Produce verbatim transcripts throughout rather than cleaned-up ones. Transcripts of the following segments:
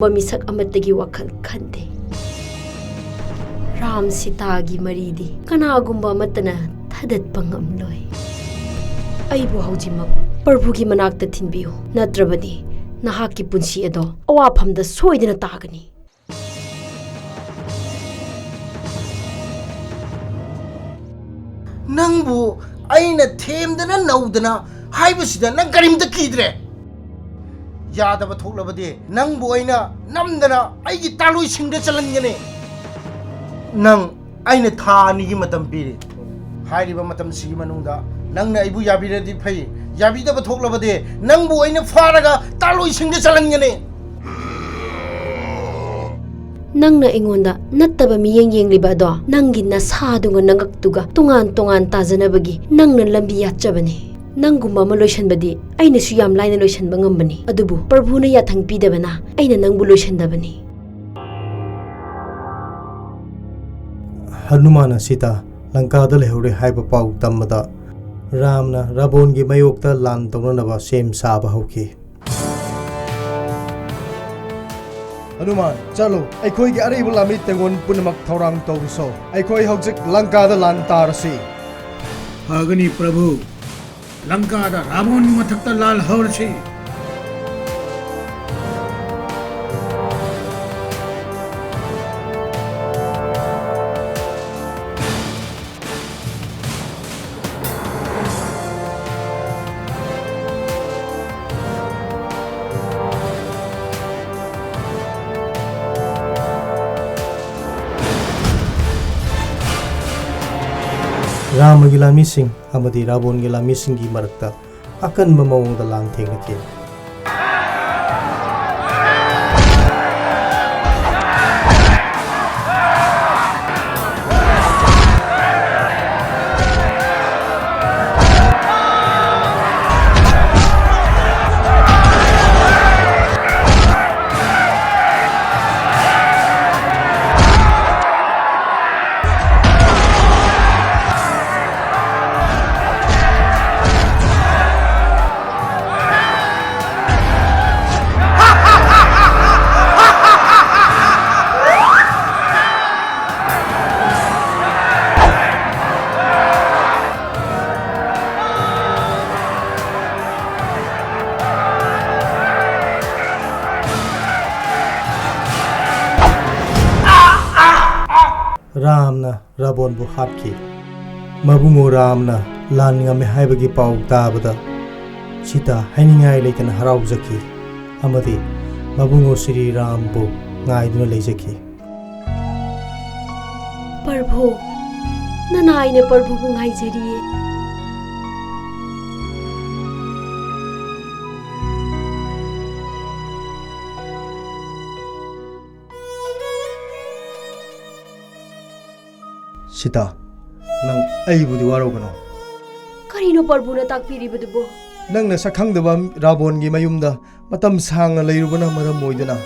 ꯃꯤꯁꯛ ꯑꯃꯠꯇꯒꯤ ꯋꯥꯈꯜ ꯈꯟꯗꯦ꯫ ꯔꯥꯝ ꯁꯤꯇꯥꯒꯤ ꯃꯔꯤꯗꯤ ꯀꯅꯥꯒꯨꯝꯕ ꯑꯃꯠꯇꯅ ꯊꯥꯗꯠꯄ ꯉꯝꯂꯣꯏ꯫ ꯑꯩꯕꯨ ꯍꯧꯖꯤꯛꯃꯛ ꯄ꯭ꯔꯚꯨꯒꯤ ꯃꯅꯥꯛꯇ ꯊꯤꯟꯕꯤꯌꯨ, ꯅꯠꯇ꯭ꯔꯕꯗꯤ ꯅꯍꯥꯛꯀꯤ ꯄꯨꯟꯁꯤ ꯑꯗꯣ ꯑꯋꯥꯐꯝꯗ ꯁꯣꯏꯗꯅ ꯇꯥꯒꯅꯤ꯫ ꯅꯪꯕꯨ ꯑꯩꯅ ꯊꯦꯝꯗꯅ ꯅꯧꯗꯅ ꯍꯥꯏꯕꯁꯤꯗ ꯅꯪ ꯀꯔꯤꯝꯇ ꯀꯤꯗ꯭ꯔꯦ? ꯌꯥꯗꯕ ꯊꯣꯛꯂꯕꯗꯤ ꯅꯪꯕꯨ ꯑꯩꯅ ꯅꯝꯗꯅ ꯑꯩꯒꯤ ꯇꯥꯂꯣꯏꯁꯤꯡꯗ ꯆꯜꯍꯟꯒꯅꯤ꯫ ꯅꯪ ꯑꯩꯅ ꯊꯥ ꯑꯅꯤꯒꯤ ꯃꯇꯝ ꯄꯤꯔꯤ꯫ ꯍꯥꯏꯔꯤꯕ ꯃꯇꯝꯁꯤꯒꯤ ꯃꯅꯨꯡꯗ ꯅꯪꯅ ꯑꯩꯕꯨ ꯌꯥꯕꯤꯔꯗꯤ ꯐꯩ, ꯌꯥꯕꯤꯗꯕ ꯊꯣꯛꯂꯕꯗꯤ ꯅꯪꯕꯨ ꯑꯩꯅ ꯐꯥꯔꯒ ꯇꯥꯂꯣꯏꯁꯤꯡꯗ ꯆꯜꯍꯟꯒꯅꯤ꯫ ꯅꯪꯅ ꯑꯩꯉꯣꯟꯗ ꯅꯠꯇꯕ ꯃꯤꯠꯌꯦꯡ ꯌꯦꯡꯂꯤꯕ ꯑꯗꯣ ꯅꯪꯒꯤ ꯅꯁꯥꯗꯨꯒ ꯅꯉꯛꯇꯨꯒ ꯇꯣꯉꯥꯟ ꯇꯣꯉꯥꯟ ꯇꯥꯖꯅꯕꯒꯤ ꯅꯪꯅ ꯂꯝꯕꯤ ꯌꯥꯠꯆꯕꯅꯤ꯫ ꯅꯪꯒꯨꯝꯕ ꯑꯃ ꯂꯣꯏꯁꯟꯕꯗꯤ ꯑꯩꯅꯁꯨ ꯌꯥꯝ ꯂꯥꯏꯅ ꯂꯣꯏꯁꯟꯕ ꯉꯝꯕꯅꯤ, ꯑꯗꯨꯕꯨ ꯄ꯭ꯔꯚꯨꯅ ꯌꯥꯊꯪ ꯄꯤꯗꯕꯅ ꯑꯩꯅ ꯅꯪꯕꯨ ꯂꯣꯏꯁꯟꯗꯕꯅꯤ꯫ ꯍꯅꯨꯃꯥꯟ ꯑꯁꯤꯇ ꯂꯪꯀꯥꯗ ꯂꯩꯍꯧꯔꯦ ꯍꯥꯏꯕ ꯄꯥꯎ ꯇꯝꯕꯗ ꯔꯥꯝꯅ ꯔꯥꯕꯣꯟꯒꯤ ꯃꯥꯌꯣꯛꯇ ꯂꯥꯟ ꯇꯧꯅꯅꯕ ꯁꯦꯝ ꯁꯥꯕ ꯍꯧꯈꯤ꯫ ꯍꯅꯨꯃꯥꯟ, ꯆꯠꯂꯨ, ꯑꯩꯈꯣꯏꯒꯤ ꯑꯔꯩꯕ ꯂꯥꯟꯃꯤ ꯇꯦꯡꯒꯣꯟ ꯄꯨꯝꯅꯃꯛ ꯊꯧꯔꯥꯡ ꯇꯧꯔꯨꯁꯣ꯫ ꯑꯩꯈꯣꯏ ꯍꯧꯖꯤꯛ ꯂꯪꯀꯥꯗ ꯂꯥꯟ ꯇꯥꯔꯁꯤ꯫ ꯐꯒꯅꯤ ꯄ꯭ꯔꯚꯨ, ꯂꯪꯀꯥꯗ ꯔꯥꯕꯣꯟꯒꯤ ꯃꯊꯛꯇ ꯂꯥꯜ ꯍꯧꯔꯁꯤ꯫ ꯔꯥꯃꯒꯤ ꯂꯥꯟꯃꯤꯁꯤꯡ ꯑꯃꯗꯤ ꯔꯥꯕꯣꯟꯒꯤ ꯂꯥꯟꯃꯤꯁꯤꯡꯒꯤ ꯃꯔꯛꯇ ꯑꯀꯟꯕ ꯃꯑꯣꯡꯗ ꯂꯥꯟ ꯊꯦꯡꯅꯈꯤ꯫ ꯔꯥꯝꯅ ꯔꯥꯕꯣꯟꯕꯨ ꯍꯥꯠꯈꯤ꯫ ꯃꯕꯨꯡꯉꯣ ꯔꯥꯝꯅ ꯂꯥꯟ ꯉꯝꯃꯦ ꯍꯥꯏꯕꯒꯤ ꯄꯥꯎ ꯇꯥꯕꯗ ꯁꯤꯇꯥ ꯍꯥꯏꯅꯤꯡꯉꯥꯏ ꯂꯩꯇꯅ ꯍꯔꯥꯎꯖꯈꯤ ꯑꯃꯗꯤ ꯃꯕꯨꯡꯉꯣ ꯁ꯭ꯔꯤ ꯔꯥꯝꯕꯨ ꯉꯥꯏꯗꯨꯅ ꯂꯩꯖꯈꯤ꯫ ꯄ꯭ꯔꯚꯨ, ꯅꯅꯥꯏꯅ ꯄ꯭ꯔꯚꯨꯕꯨ ꯉꯥꯏꯖꯔꯤꯌꯦ꯫ ꯁꯤꯇꯥ, ꯅꯪ ꯑꯩꯕꯨꯗꯤ ꯋꯥꯔꯧꯒꯅꯨ꯫ ꯀꯔꯤꯅꯣ ꯄ꯭ꯔꯚꯨꯅ ꯇꯥꯛꯄꯤꯔꯤꯕꯗꯨꯕꯣ? ꯅꯪꯅ ꯁꯛꯈꯪꯗꯕ ꯔꯥꯕꯣꯟꯒꯤ ꯃꯌꯨꯝꯗ ꯃꯇꯝ ꯁꯥꯡꯅ ꯂꯩꯔꯨꯕꯅ ꯃꯔꯝ ꯑꯣꯏꯗꯨꯅ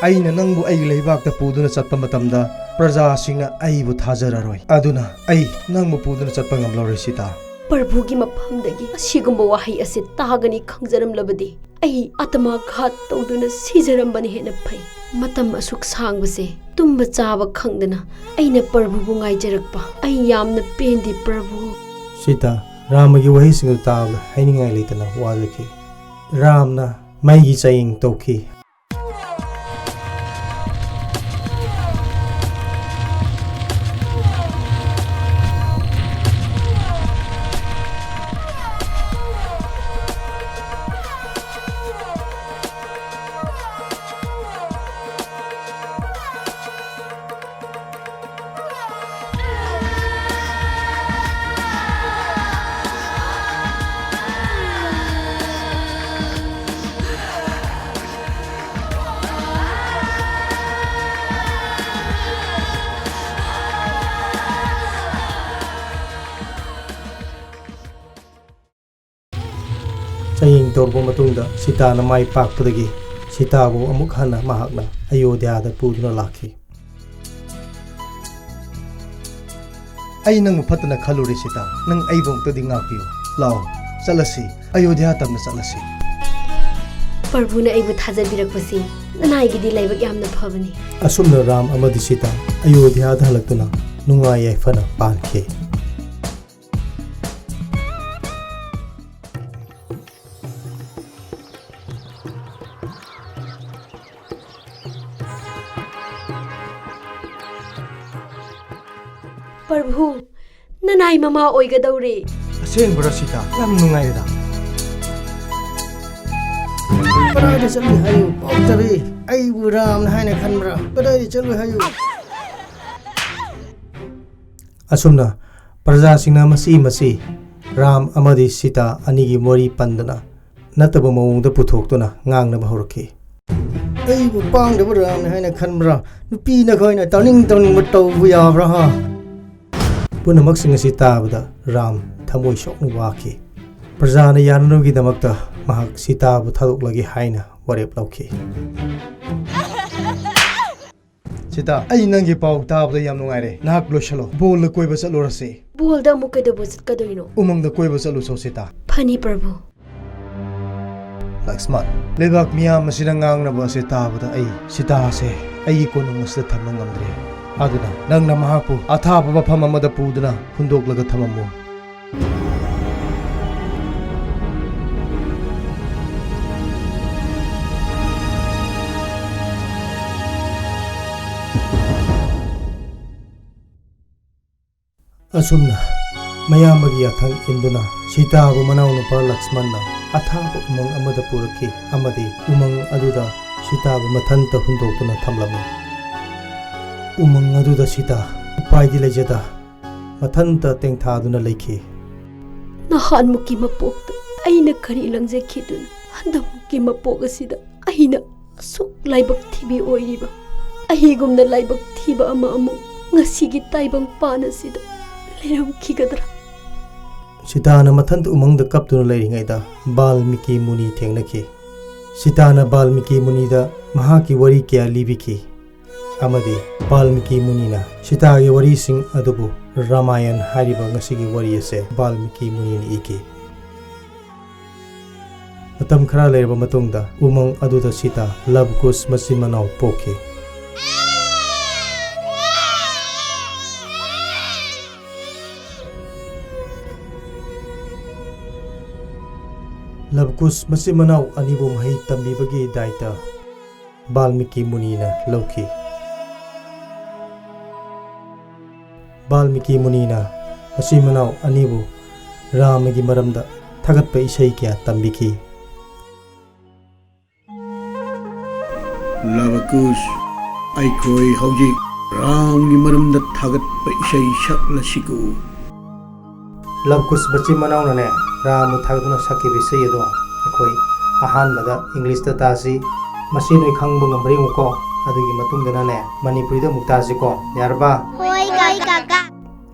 ꯑꯩꯅ ꯅꯪꯕꯨ ꯑꯩꯒꯤ ꯂꯩꯕꯥꯛꯇ ꯄꯨꯗꯨꯅ ꯆꯠꯄ ꯃꯇꯝꯗ ꯄ꯭ꯔꯖꯥꯁꯤꯡꯅ ꯑꯩꯕꯨ ꯊꯥꯖꯔꯔꯣꯏ꯫ ꯑꯗꯨꯅ ꯑꯩ ꯅꯪꯕꯨ ꯄꯨꯗꯨꯅ ꯆꯠꯄ ꯉꯝꯂꯔꯣꯏ, ꯁꯤꯇꯥ꯫ ꯄ꯭ꯔꯚꯨꯒꯤ ꯃꯐꯝꯗꯒꯤ ꯑꯁꯤꯒꯨꯝꯕ ꯋꯥꯍꯩ ꯑꯁꯤ ꯇꯥꯒꯅꯤ ꯈꯪꯖꯔꯝꯂꯕꯗꯤ ꯑꯩ ꯑꯇꯃꯥ ꯘꯥꯠ ꯇꯧꯗꯨꯅ ꯁꯤꯖꯔꯝꯕꯅ ꯍꯦꯟꯅ ꯐꯩ꯫ ꯃꯇꯝ ꯑꯁꯨꯛ ꯁꯥꯡꯕꯁꯦ ꯇꯨꯝꯕ ꯆꯥꯕ ꯈꯪꯗꯅ ꯑꯩꯅ ꯄ꯭ꯔꯚꯨꯕꯨ ꯉꯥꯏꯖꯔꯛꯄ ꯑꯩ ꯌꯥꯝꯅ ꯄꯦꯟꯗꯦ, ꯄ꯭ꯔꯚꯨ꯫ ꯁꯤꯇꯥ ꯔꯥꯃꯒꯤ ꯋꯥꯍꯩꯁꯤꯡ ꯑꯗꯨ ꯇꯥꯕꯗ ꯍꯥꯏꯅꯤꯡꯉꯥꯏ ꯂꯩꯇꯅ ꯋꯥꯖꯈꯤ꯫ ꯔꯥꯝꯅ ꯃꯩꯒꯤ ꯆꯥꯌꯦꯡ ꯇꯧꯈꯤ꯫ ꯆꯌꯦꯡ ꯇꯧꯔꯕ ꯃꯇꯨꯡꯗ ꯁꯤꯇꯥꯅ ꯃꯥꯏ ꯄꯥꯛꯄꯗꯒꯤ ꯁꯤꯇꯥꯕꯨ ꯑꯃꯨꯛ ꯍꯟꯅ ꯃꯍꯥꯛꯅ ꯑꯌꯣꯙ꯭ꯌꯥꯗ ꯄꯨꯗꯨꯅ ꯂꯥꯛꯈꯤ꯫ ꯑꯩ ꯅꯪꯕꯨ ꯐꯠꯇꯅ ꯈꯜꯂꯨꯔꯦ ꯁꯤꯇꯥ, ꯅꯪ ꯑꯩꯕꯨ ꯑꯃꯨꯛꯇꯗꯤ ꯉꯥꯛꯄꯤꯌꯨ꯫ ꯂꯥꯛꯑꯣ, ꯆꯠꯂꯁꯤ, ꯑꯌꯣꯙ꯭ꯌꯥ ꯇꯝꯅ ꯆꯠꯂꯁꯤ꯫ ꯄ꯭ꯔꯚꯨꯅ ꯑꯩꯕꯨ ꯊꯥꯖꯕꯤꯔꯛꯄꯁꯤ ꯅꯅꯥꯏꯒꯤꯗꯤ ꯂꯥꯏꯕꯛ ꯌꯥꯝꯅ ꯐꯕꯅꯤ꯫ ꯑꯁꯨꯝꯅ ꯔꯥꯝ ꯑꯃꯗꯤ ꯁꯤꯇꯥ ꯑꯌꯣꯙ꯭ꯌꯥꯗ ꯍꯜꯂꯛꯇꯨꯅ ꯅꯨꯡꯉꯥꯏ ꯌꯥꯏꯐꯅ ꯄꯥꯟꯈꯤ꯫ ꯄ꯭ꯔꯚꯨ, ꯅꯅꯥꯏ ꯃꯃꯥ ꯑꯣꯏꯒꯗꯧꯔꯦ꯫ ꯑꯁꯦꯡꯕꯔꯣ ꯁꯤꯇꯥ? ꯌꯥꯝ ꯅꯨꯡꯉꯥꯏꯔꯦꯗ꯫ ꯀꯗꯥꯏꯗ ꯆꯠꯂꯨꯏ ꯍꯥꯏꯌꯨ? ꯄꯥꯎ ꯇꯥꯔꯦ꯫ ꯑꯩꯕꯨ ꯔꯥꯝꯅ ꯍꯥꯏꯅ ꯈꯟꯕ꯭ꯔꯥ? ꯀꯗꯥꯏꯗ ꯆꯠꯂꯨꯏ ꯍꯥꯏꯌꯨ? ꯑꯁꯨꯝꯅ ꯄ꯭ꯔꯖꯥꯁꯤꯡꯅ ꯃꯁꯤ ꯃꯁꯤ ꯔꯥꯝ ꯑꯃꯗꯤ ꯁꯤꯇꯥ ꯑꯅꯤꯒꯤ ꯋꯥꯔꯤ ꯄꯟꯗꯨꯅ ꯅꯠꯇꯕ ꯃꯑꯣꯡꯗ ꯄꯨꯊꯣꯛꯇꯨꯅ ꯉꯥꯡꯅꯕ ꯍꯧꯔꯛꯈꯤ꯫ ꯑꯩꯕꯨ ꯄꯥꯡꯗꯕ ꯔꯥꯝꯅꯤ ꯍꯥꯏꯅ ꯈꯟꯕ꯭ꯔꯥ? ꯅꯨꯄꯤ ꯅꯈꯣꯏꯅ ꯇꯧꯅꯤꯡ ꯇꯧꯅꯤꯡꯕ ꯇꯧꯕ ꯌꯥꯕ꯭ꯔꯥ, ꯍꯥ? ꯄꯨꯝꯅꯃꯛꯁꯤꯡ ꯑꯁꯤ ꯇꯥꯕꯗ ꯔꯥꯝ ꯊꯃꯣꯏ ꯁꯣꯛꯅ ꯋꯥꯈꯤ꯫ ꯄ꯭ꯔꯖꯥꯅ ꯌꯥꯅꯅꯕꯒꯤꯗꯃꯛꯇ ꯃꯍꯥꯛ ꯁꯤꯇꯥꯕꯨ ꯊꯥꯗꯣꯛꯂꯒꯦ ꯍꯥꯏꯅ ꯋꯥꯔꯦꯞ ꯂꯧꯈꯤ꯫ ꯁꯤꯇꯥ, ꯑꯩ ꯅꯪꯒꯤ ꯄꯥꯎ ꯇꯥꯕꯗ ꯌꯥꯝ ꯅꯨꯡꯉꯥꯏꯔꯦ꯫ ꯅꯍꯥꯛ ꯂꯣꯏꯁꯤꯜꯂꯣ꯫ ꯕꯣꯜꯗ ꯀꯣꯏꯕ ꯆꯠꯂꯨꯔꯁꯤ꯫ ꯕꯣꯜꯗ ꯑꯃꯨꯛ ꯀꯩꯗꯧꯕ ꯆꯠꯀꯗꯣꯏꯅꯣ? ꯎꯃꯪꯗ ꯀꯣꯏꯕ ꯆꯠꯂꯨꯁꯣ, ꯁꯤꯇꯥ꯫ ꯐꯅꯤ, ꯄ꯭ꯔꯚꯨ꯫ ꯂꯛꯁꯃꯟ, ꯂꯩꯕꯥꯛ ꯃꯤꯌꯥꯝ ꯑꯁꯤꯅ ꯉꯥꯡꯅꯕ ꯑꯁꯤ ꯇꯥꯕꯗ ꯑꯩ ꯁꯤꯇꯥ ꯑꯁꯦ ꯑꯩꯒꯤ ꯀꯣꯅꯨꯡ ꯑꯁꯤꯗ ꯊꯝꯕ ꯉꯝꯗ꯭ꯔꯦ꯫ ꯑꯗꯨꯅ ꯅꯪꯅ ꯃꯍꯥꯛꯄꯨ ꯑꯊꯥꯞꯄ ꯃꯐꯝ ꯑꯃꯗ ꯄꯨꯗꯨꯅ ꯍꯨꯟꯗꯣꯛꯂꯒ ꯊꯝꯃꯝꯃꯨ꯫ ꯑꯁꯨꯝꯅ ꯃꯌꯥꯝꯕꯒꯤ ꯌꯥꯊꯪ ꯏꯟꯗꯨꯅ ꯁꯤꯇꯥꯕꯨ ꯃꯅꯥꯎꯅꯨꯄꯥ ꯂꯛꯁꯃꯟꯅ ꯑꯊꯥꯞꯄ ꯎꯃꯪ ꯑꯃꯗ ꯄꯨꯔꯛꯈꯤ ꯑꯃꯗꯤ ꯎꯃꯪ ꯑꯗꯨꯗ ꯁꯤꯇꯥꯕꯨ ꯃꯊꯟꯇ ꯍꯨꯟꯗꯣꯛꯇꯨꯅ ꯊꯝꯂꯝꯃꯤ꯫ ꯎꯃꯪ ꯑꯗꯨꯗ ꯁꯤꯇꯥ ꯎꯄꯥꯏꯗꯤ ꯂꯩꯖꯗ ꯃꯊꯟꯇ ꯇꯦꯡꯊꯥꯗꯨꯅ ꯂꯩꯈꯤ꯫ ꯅꯍꯥꯟꯃꯨꯛꯀꯤ ꯃꯄꯣꯛꯇ ꯑꯩꯅ ꯀꯔꯤ ꯂꯪꯖꯈꯤꯗꯨꯅ ꯍꯟꯗꯛꯃꯨꯛꯀꯤ ꯃꯄꯣꯛ ꯑꯁꯤꯗ ꯑꯩꯅ ꯑꯁꯨꯛ ꯂꯥꯏꯕꯛ ꯊꯤꯕꯤ ꯑꯣꯏꯔꯤꯕ? ꯑꯩꯒꯨꯝꯅ ꯂꯥꯏꯕꯛ ꯊꯤꯕ ꯑꯃ ꯑꯃꯨꯛ ꯉꯁꯤꯒꯤ ꯇꯥꯏꯕꯪ ꯄꯥꯟ ꯑꯁꯤꯗ ꯂꯩꯔꯝꯈꯤꯒꯗ꯭ꯔꯥ? ꯁꯤꯇꯥꯅ ꯃꯊꯟꯇ ꯎꯃꯪꯗ ꯀꯞꯇꯨꯅ ꯂꯩꯔꯤꯉꯩꯗ ꯕꯥꯜꯃꯤꯀꯤ ꯃꯨꯅꯤ ꯊꯦꯡꯅꯈꯤ꯫ ꯁꯤꯇꯥꯅ ꯕꯥꯜꯃꯤꯀꯤ ꯃꯨꯅꯤꯗ ꯃꯍꯥꯛꯀꯤ ꯋꯥꯔꯤ ꯀꯌꯥ ꯂꯤꯕꯤꯈꯤ꯫ ꯑꯃꯗꯤ ꯕꯥꯜꯃꯤꯀꯤ ꯃꯨꯅꯤꯅ ꯁꯤꯇꯥꯒꯤ ꯋꯥꯔꯤꯁꯤꯡ ꯑꯗꯨꯕꯨ ꯔꯥꯃꯥꯌꯟ ꯍꯥꯏꯔꯤꯕ ꯉꯁꯤꯒꯤ ꯋꯥꯔꯤ ꯑꯁꯦ ꯕꯥꯜꯃꯤꯀꯤ ꯃꯨꯅꯤꯅ ꯏꯈꯤ꯫ ꯃꯇꯝ ꯈꯔ ꯂꯩꯔꯕ ꯃꯇꯨꯡꯗ ꯎꯃꯪ ꯑꯗꯨꯗ ꯁꯤꯇꯥ ꯂꯕ ꯀꯨꯁ ꯃꯆꯤꯟ ꯃꯅꯥꯎ ꯄꯣꯛꯈꯤ꯫ ꯂꯕ ꯀꯨꯁ ꯃꯆꯤꯟ ꯃꯅꯥꯎ ꯑꯅꯤꯕꯨ ꯃꯍꯩ ꯇꯝꯕꯤꯕꯒꯤ ꯗꯥꯏꯇ ꯕꯥꯜꯃꯤꯀꯤ ꯃꯨꯅꯤꯅ ꯂꯧꯈꯤ꯫ ꯕꯥꯜꯃꯤꯀꯤ ꯃꯨꯅꯤꯅ ꯃꯆꯤꯟ ꯃꯅꯥꯎ ꯑꯅꯤꯕꯨ ꯔꯥꯃꯒꯤ ꯃꯔꯝꯗ ꯊꯥꯒꯠꯄ ꯏꯁꯩ ꯀꯌꯥ ꯇꯝꯕꯤꯈꯤ꯫ ꯂꯕ ꯀꯨꯁ, ꯑꯩꯈꯣꯏ ꯍꯧꯖꯤꯛ ꯔꯥꯝꯒꯤ ꯃꯔꯝꯗ ꯊꯥꯒꯠꯄ ꯏꯁꯩ ꯁꯛꯂꯁꯤꯀꯣ꯫ ꯂꯕ ꯀꯨꯁ ꯃꯆꯤꯟ ꯃꯅꯥꯎꯅꯅꯦ, ꯔꯥꯝꯕꯨ ꯊꯥꯒꯠꯇꯨꯅ ꯁꯛꯈꯤꯕ ꯏꯁꯩ ꯑꯗꯣ ꯑꯩꯈꯣꯏ ꯑꯍꯥꯟꯕꯗ ꯏꯪꯂꯤꯁꯇ ꯇꯥꯁꯤ꯫ ꯃꯁꯤ ꯅꯣꯏ ꯈꯪꯕ ꯉꯝꯕ꯭ꯔꯥ ꯌꯦꯡꯉꯨꯀꯣ꯫ ꯑꯗꯨꯒꯤ ꯃꯇꯨꯡꯗꯅꯅꯦ, ꯃꯅꯤꯄꯨꯔꯤꯗ ꯑꯃꯨꯛ ꯇꯥꯁꯤꯀꯣ꯫ ꯌꯥꯔꯕ? ꯍꯣꯏ, ꯀꯥꯀꯥ꯫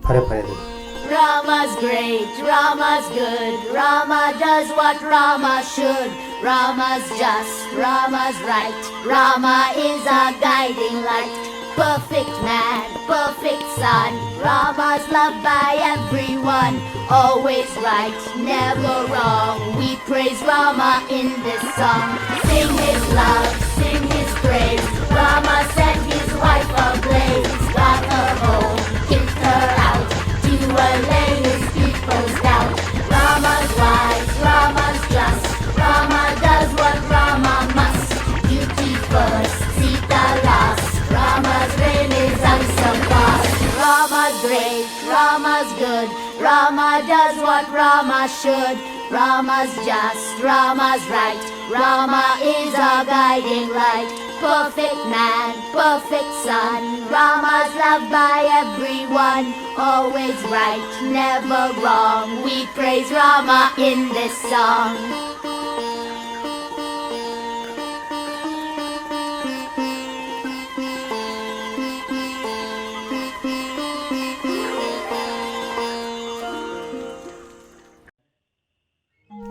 ꯐꯔꯦ, ꯐꯔꯦ ꯑꯗꯨꯗꯤ꯫ Rama's great, Rama's good, Rama does what Rama should. Rama's just, Rama's right, Rama is our guiding light. Perfect man, perfect son, Rama's loved by everyone. Always right, never wrong, we praise Rama in this song. Sing his love, sing his praise, Rama set his wife ablaze. Got a home, kicked her out, to allay his people's doubt. Rama's wise, Rama's just, Rama does what Rama must. Duty first, Sita lost, Rama's reign is unsurpassed. Rama's great, Rama's good, Rama does what Rama should. Rama's just, Rama's right, Rama is our guiding light. Perfect man, perfect son, Rama's loved by everyone. Always right, never wrong, we praise Rama in this song.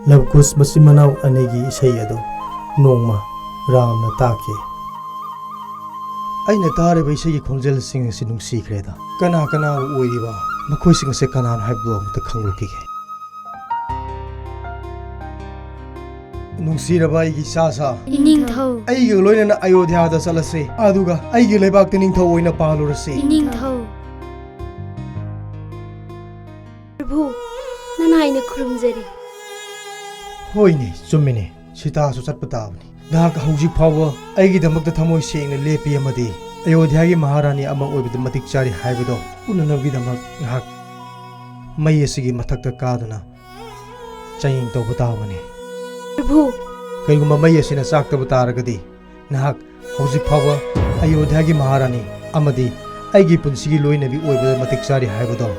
Luv Kush ꯃꯆꯤꯟ ꯃꯅꯥꯎ ꯑꯅꯤꯒꯤ ꯏꯁꯩ ꯑꯗꯨ ꯅꯣꯡꯃ ꯔꯥꯝꯅ ꯇꯥꯈꯤ꯫ ꯑꯩꯅ ꯇꯥꯔꯤꯕ ꯏꯁꯩꯒꯤ ꯈꯣꯟꯖꯦꯜꯁꯤꯡ ꯑꯁꯤ ꯅꯨꯡꯁꯤꯈ꯭ꯔꯦꯗ꯫ ꯀꯅꯥ ꯀꯅꯥ ꯑꯣꯏꯔꯤꯕ ꯃꯈꯣꯏꯁꯤꯡ ꯑꯁꯤ ꯀꯅꯥꯅꯣ ꯍꯥꯏꯕꯗꯨ ꯑꯃꯨꯛꯇ ꯈꯪꯂꯨꯈꯤꯒꯦ꯫ ꯅꯨꯡꯁꯤꯔꯕ ꯑꯩꯒꯤ ꯏꯆꯥꯁꯥ, ꯏꯅꯤꯡꯊꯧ꯫ ꯑꯩꯒ ꯂꯣꯏꯅꯅ ꯑꯌꯣꯙ꯭ꯌꯥꯗ ꯆꯠꯂꯁꯤ, ꯑꯗꯨꯒ ꯑꯩꯒꯤ ꯂꯩꯕꯥꯛꯇ ꯅꯤꯡꯊꯧ ꯑꯣꯏꯅ ꯄꯥꯜꯂꯨꯔꯁꯤ꯫ ꯏꯅꯤꯡꯊꯧ꯫ ꯄ꯭ꯔꯚꯨ, ꯅꯅꯥꯏꯅ ꯈꯨꯔꯨꯝꯖꯔꯤ꯫ ꯍꯣꯏꯅꯦ, ꯆꯨꯝꯃꯤꯅꯦ, ꯁꯤꯇꯥꯁꯨ ꯆꯠꯄ ꯇꯥꯕꯅꯤ꯫ ꯅꯍꯥꯛ ꯍꯧꯖꯤꯛ ꯐꯥꯎꯕ ꯑꯩꯒꯤꯗꯃꯛꯇ ꯊꯃꯣꯏ ꯁꯦꯡꯅ ꯂꯦꯞꯄꯤ ꯑꯃꯗꯤ ꯑꯌꯣꯙ꯭ꯌꯥꯒꯤ ꯃꯍꯥꯔꯥꯅꯤ ꯑꯃ ꯑꯣꯏꯕꯗ ꯃꯇꯤꯛ ꯆꯥꯔꯤ ꯍꯥꯏꯕꯗꯣ ꯎꯠꯅꯅꯕꯒꯤꯗꯃꯛ ꯉꯥꯏꯍꯥꯛ ꯃꯩ ꯑꯁꯤꯒꯤ ꯃꯊꯛꯇ ꯀꯥꯗꯨꯅ ꯆꯥꯡꯌꯦꯡ ꯇꯧꯕ ꯇꯥꯕꯅꯤ꯫ ꯄ꯭ꯔꯚꯨ! ꯀꯔꯤꯒꯨꯝꯕ ꯃꯩ ꯑꯁꯤꯅ ꯆꯥꯛꯇꯕ ꯇꯥꯔꯒꯗꯤ, ꯅꯍꯥꯛ ꯍꯧꯖꯤꯛ ꯐꯥꯎꯕ ꯑꯌꯣꯙ꯭ꯌꯥꯒꯤ ꯃꯍꯥꯔꯥꯅꯤ ꯑꯃꯗꯤ ꯑꯩꯒꯤ ꯄꯨꯟꯁꯤꯒꯤ ꯂꯣꯏꯅꯕꯤ ꯑꯣꯏꯕꯗ ꯃꯇꯤꯛ ꯆꯥꯔꯤ ꯍꯥꯏꯕꯗꯣ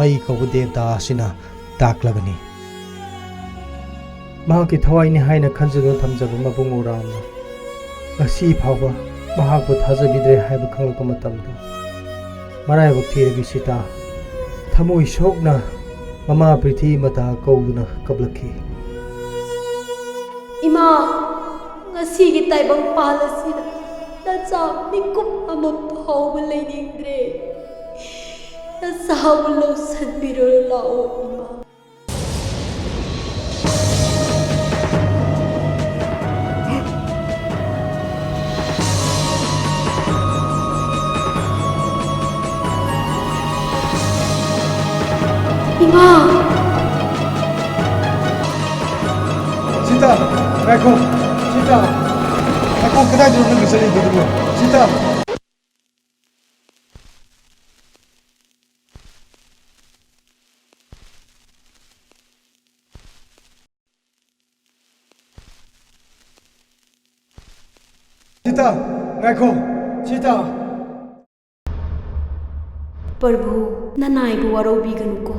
ꯃꯩ ꯀꯧꯕ ꯗꯦꯕꯇꯥ ꯑꯁꯤꯅ ꯇꯥꯛꯂꯒꯅꯤ꯫ ꯃꯍꯥꯛꯀꯤ ꯊꯋꯥꯏꯅꯤ ꯍꯥꯏꯅ ꯈꯟꯖꯗꯨꯅ ꯊꯝꯖꯕ ꯃꯕꯨꯡ ꯔꯥꯝꯅ ꯉꯁꯤ ꯐꯥꯎꯕ ꯃꯍꯥꯛꯄꯨ ꯊꯥꯖꯕꯤꯗ꯭ꯔꯦ ꯍꯥꯏꯕ ꯈꯪꯂꯛꯄ ꯃꯇꯝꯗ, ꯃꯔꯥꯏꯕꯛ ꯊꯤꯔꯕꯤ ꯁꯤꯇꯥ ꯊꯃꯣꯏ ꯁꯣꯛꯅ ꯃꯃꯥ ꯄ꯭ꯔꯤꯊꯤ ꯃꯇꯥ ꯀꯧꯗꯨꯅ ꯀꯞꯂꯛꯈꯤ꯫ ꯏꯃꯥ, ꯉꯁꯤꯒꯤ ꯇꯥꯏꯕꯪ ꯄꯥꯜ ꯑꯁꯤꯗ ꯅꯆꯥ ꯃꯤꯀꯨꯞ ꯑꯃ ꯐꯥꯎꯕ ꯂꯩꯅꯤꯡꯗ꯭ꯔꯦ꯫ ꯅꯆꯥꯕꯨ ꯂꯧꯁꯤꯟꯕꯤꯔꯣ ꯂꯥꯛꯑꯣ, ꯏꯃꯥ꯫ ꯏꯃꯥ! ꯁꯤꯇꯥ, ꯉꯥꯏꯈꯣ꯫ ꯁꯤꯇꯥ, ꯉꯥꯏꯈꯣ, ꯀꯗꯥꯏꯗꯅꯣ ꯅꯪꯅ ꯆꯠꯂꯤꯕꯗꯨꯕꯨ? ꯁꯤꯇꯥ! ꯁꯤꯇꯥ, ꯉꯥꯏꯈꯣ꯫ ꯁꯤꯇꯥ꯫ ꯄ꯭ꯔꯚꯨ, ꯅꯅꯥꯏꯕꯨ ꯋꯥꯔꯧꯕꯤꯒꯅꯨꯀꯣ꯫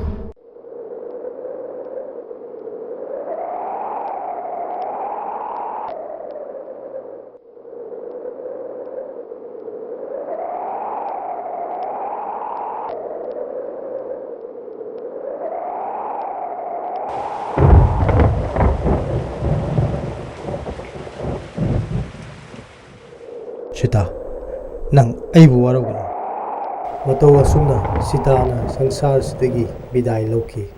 ꯁꯤꯇꯥ, ꯅꯪ ꯑꯩꯕꯨ ꯋꯥꯔꯧꯒꯅꯨ꯫ ꯃꯇꯧ ꯑꯁꯨꯝꯅ ꯁꯤꯇꯥꯅ ꯁꯪꯁꯥꯔꯁꯤꯗꯒꯤ ꯕꯤꯗꯥꯏ ꯂꯧꯈꯤ꯫